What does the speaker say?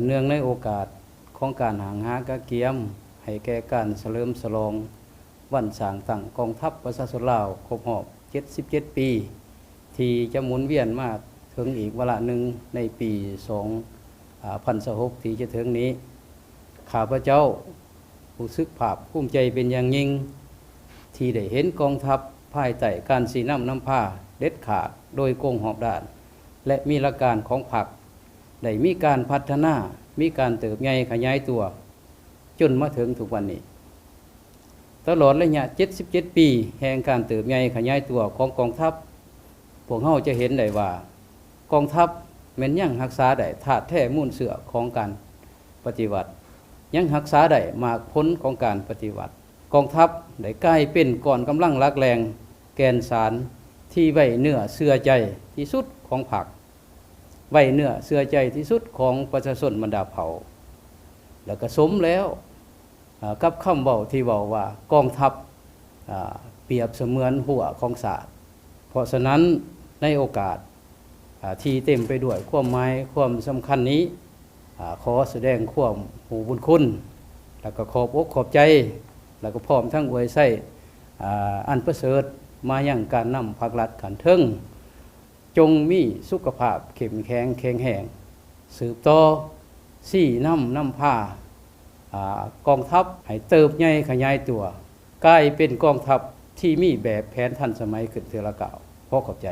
ເນື່ອງໃນໂອກາດຂອງການຫ້າງຫາກະກຽມໃຫ້ແກ່ການສະເຫຼີມສະຫຼອງວັນສ້າງຕັ້ງກອງທັບປະຊາຊົນລາວຄົບຮອບເຈັດສິບເຈັດປີ ທີ່ຈະໝູນວຽນມາເຖິງອີກວາລະໜຶ່ງໃນປີສອງພັນຊາວຫົກທີ່ຈະເຖິງນີ້, ຂ້າພະເຈົ້າຮູ້ສຶກພາກພູມໃຈເປັນຢ່າງຍິ່ງ ທີ່ໄດ້ເຫັນກອງທັບພາຍໃຕ້ການຊີ້ນຳນຳພາເດັດຂາດໂດຍກົງຮອບດ້ານ ແລະ ມີຫຼັກການຂອງພັກ ໄດ້ມີການພັດທະນາ, ມີການເຕີບໃຫຍ່ຂະຫຍາຍຕົວ ຈົນມາເຖິງທຸກວັນນີ້. ຕະຫຼອດໄລຍະເຈັດສິບເຈັດປີແຫ່ງການເຕີບໃຫຍ່ຂະຫຍາຍຕົວຂອງກອງທັບ, ພວກເຮົາຈະເຫັນໄດ້ວ່າ ກອງທັບແມ່ນຍັງຮັກສາໄດ້ທາດແທ້ມູນເຊື້ອຂອງການປະຕິວັດ, ຍັງຮັກສາໄດ້ໝາກຜົນຂອງການປະຕິວັດ. ກອງທັບໄດ້ກາຍເປັນກ້ອນກຳລັງຫຼັກແຫຼ່ງແກ່ນສານທີ່ໄວ້ເນື້ອເຊື່ອໃຈທີ່ສຸດຂອງພັກ, ໄວ້ເນື້ອເຊື່ອໃຈທີ່ສຸດຂອງປະຊາຊົນບັນດາເຜົ່າ ແລະ ກະສົມແລ້ວ ເອີ ກັບຄຳເວົ້າທີ່ເວົ້າວ່າ ກອງທັບ ເອີ ປຽບສະເໝືອນຮົ້ວຂອງຊາດ. ເພາະສະນັ້ນ ໃນໂອກາດ ເອີ ທີ່ເຕັມໄປດ້ວຍຄວາມໝາຍຄວາມສຳຄັນນີ້ ເອີ ຂໍສະແດງຄວາມຮູ້ບຸນຄຸນ ແລະ ກໍຂອບອົກຂອບໃຈ ແລະ ກໍພ້ອມທັງອວຍໄຊ ເອີ ອັນປະເສີດມາຍັງການນຳພັກລັດຂັ້ນເທິງ. ຈົ່ງມີສຸຂະພາບເຂັ້ມແຂງແຂງແຮງ, ສືບຕໍ່ຊີ້ນຳນຳພາ ອາ ກອງທັບໃຫ້ເຕີບໃຫຍ່ຂະຫຍາຍຕົວ, ກາຍເປັນກອງທັບທີ່ມີແບບແຜນທັນສະໄໝຂຶ້ນເທື່ອລະກ້າວ. ຂໍຂອບໃຈ.